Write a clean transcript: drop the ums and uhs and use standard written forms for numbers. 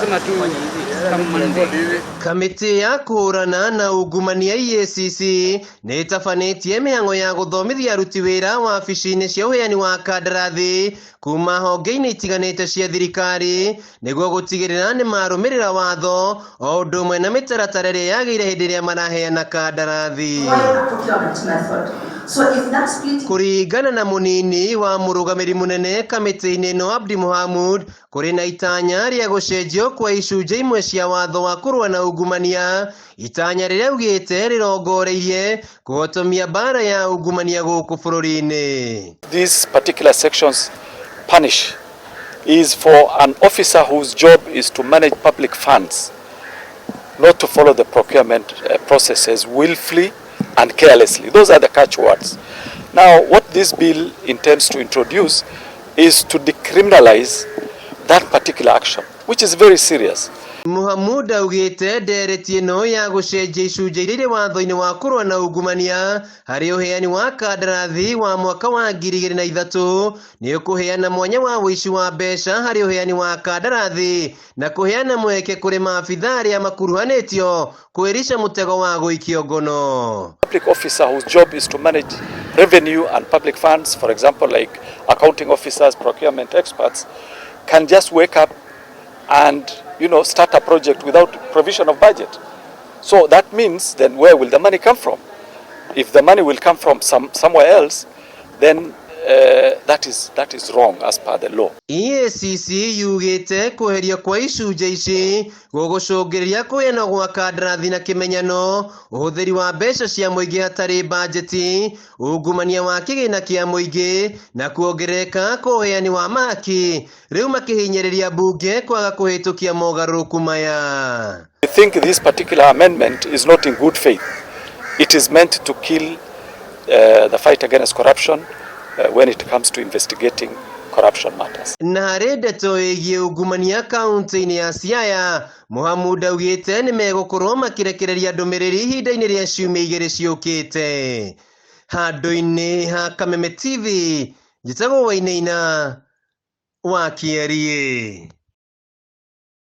Tumesema tu come Monday. Kamĩtĩ ya kũhũrana na ungumania EACC nĩ ĩtabanĩtie mĩhang'o ya gũthomithia aruti wĩra wabici-inĩ cia ũheani wa kandarathi kuma honge-inĩ itiganĩte cia thirikari nĩguo gũtigĩrĩra nĩ marũmĩrĩra watho o ũndũ ũmwe na mĩtaratara ĩrĩa yagĩrĩire hĩndĩ ĩrĩa maraheana kandarathi. Procurement method. So if that split Kũringana na mũnini wa mũrũgamĩri mũnene kamĩtĩ-inĩ ĩno Abdi Mohamud, kũrĩ na itanya rĩa gũcenjio kwa icunjĩ imwe cia watho wa kũrũa na ungumania, itanya rĩrĩa augĩte rĩrongoreirie kũhotomia mbara ya ungumania gũkũ bũrũri-inĩ. These particular sections punish is for an officer whose job is to manage public funds, not to follow the procurement processes willfully and carelessly. Those are the catch words. Now, what this bill intends to introduce is to decriminalize that particular action, which is very serious. Muhamud augĩte ndereti ĩno ya gũcenjia icunjĩ iria irĩ watho-inĩ wa kũrũa na ungumania harĩ ũheani wa kandarathi wa mwaka wa 2003 nĩ ũkũheana mwanya wa ũici wa mbeca harĩ ũheani wa kandarathi na kũheana mweke kũrĩ maabitha arĩa makuruhanĩtio kwĩrica mũtego wa gũikio ngono. Public officer whose job is to manage revenue and public funds, for example, like accounting officers, procurement experts, can just wake up and start a project without provision of budget. So that means then where will the money come from? If the money will come from somewhere else, then that is wrong as per the law. EACC yugĩte kweherio kwa icunjĩ ici gũgũcũngĩrĩria kũheanwo gwa kandarathi na kĩmenyano, ũhũthĩri wa mbeca cia mũingĩ hatarĩ bajeti, ungumania wa kĩgĩna kĩa mũingĩ na kuongerereka kwa ũheani wa mahaki, rĩu makĩhinyĩrĩria mbunge kwaga kũhĩtũkia mogarũrũku maya. I think this particular amendment is not in good faith. It is meant to kill the fight against corruption when it comes to investigating corruption matters. Na harĩ ndeto ĩgiĩ ungumania kaunti-inĩ ya Siaya, Mohamud augĩte nĩ megũkorwo makĩrekereria ndũmĩrĩri ihinda-inĩ rĩa ciumia 2 ciũkĩte. Handũ-inĩ ha Kameme TV, njĩtagwo Wainaina wa Kĩeriĩ.